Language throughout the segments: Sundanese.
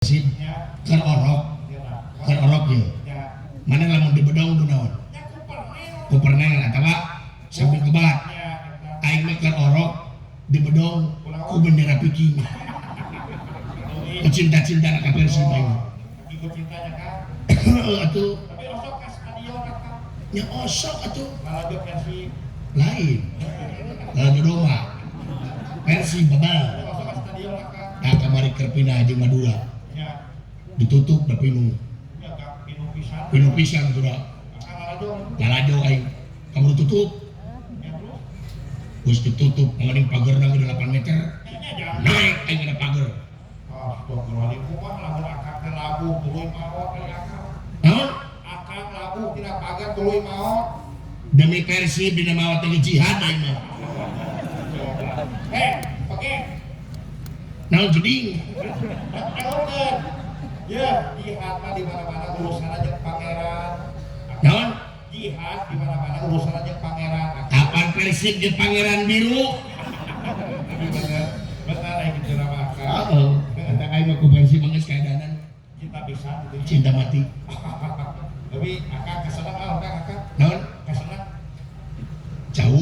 Persib keur orok, keur orok ye. Mana lamun di bedong du naon? Ku pernel atawa sambil kebat. Aing mah keur orok di bedong ku bendera Viking. Ku cinta-cinta ka Persib aing. Ikut cintanya kan. Heeh atuh. Tapi osok ka stadion kan. Nya osok atuh. Lalajo Persib. Lain. Lalajo domba. Persib babal. Osok ka stadion kan. Tah kamari keur pindah jeung Madura. Ditutup da pinuh. Ya kak, pinuh pisan. Pinuh pisan tuh da. Akang lalajo. Lalajo aing. Kamu tutup. Ya terus. Geus ditutup mengening pagerna ge 8 meter. Nya jangan. Naik aing kana pager. Astagfirullahaladzim, kumaha lamun akang teh labuh tuluy maot kali akang. Naon? Akang labuh tina pagar tuluy maot. Demi Persib dina maot teh jihad aing mah. Heh, pake. Naon jeding? Naonkeun? Ya, jihad mah di mana-mana urusan aja pangeran. Naon? Jihad di mana-mana urusan aja pangeran. Kapan Persib jeung Pangeran Biru? Tapi bener, bener aing gitu nama akang. Heeh. Eta aing mah ku Persib mah geus kaedanan. Cinta pisan gitu. Cinta mati. Tapi akang kesenang ah, akang akang Naon? Kesenang. Cau.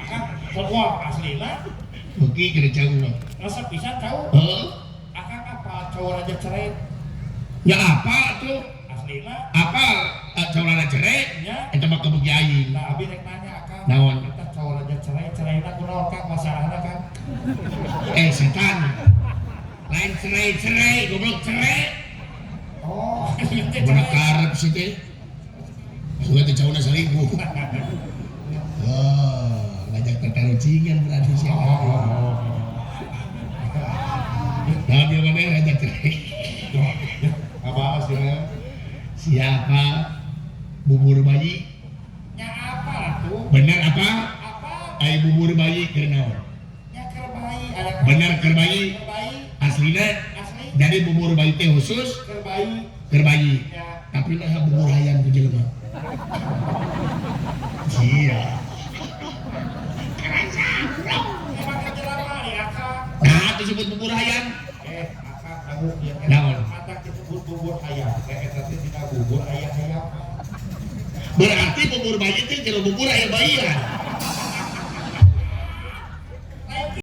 Akang semua aslina. Beuki kena cau mah. Resep pisan cau. Heeh. Akang apa cau Raja Cere? Ya apa tuh? Aslina. Apa cau Raja Cere? Nya. Eta mah kabeuki aing. Nah, abi rek nanya akang. Naon? Eta cau Raja Cere, ceraina kunaon kang masalahna kang? Eh setan. Lain cerai-cerai, goblok cerai. Oh, Mana karep sih teh? Suka teh cauna selingkuh. Wah, ngajak tatarucingan berarti sih. Oh. Nah, dia mana ngajak cerai? Apa sih ya? Siapa bubur bayi? Nya apa tuh? Bener apa? Apa? Ai bubur bayi keur naon? Nya keur bayi ada. Bener keur bayi. Keur bayi. Aslina asli. Jadi bubur bayi teh khusus keur bayi. Keur bayi. Nya. Tapi nah bubur hayam ku jelema. Iya. Emang keur jelema di akang. Nah, disebut bubur hayam. Eh, akang tahu ya. Naon? Matak disebut bubur hayam. Eh, eta teh dina bubur aya hayam. Berarti bubur bayi teh jero bubur aya bayian.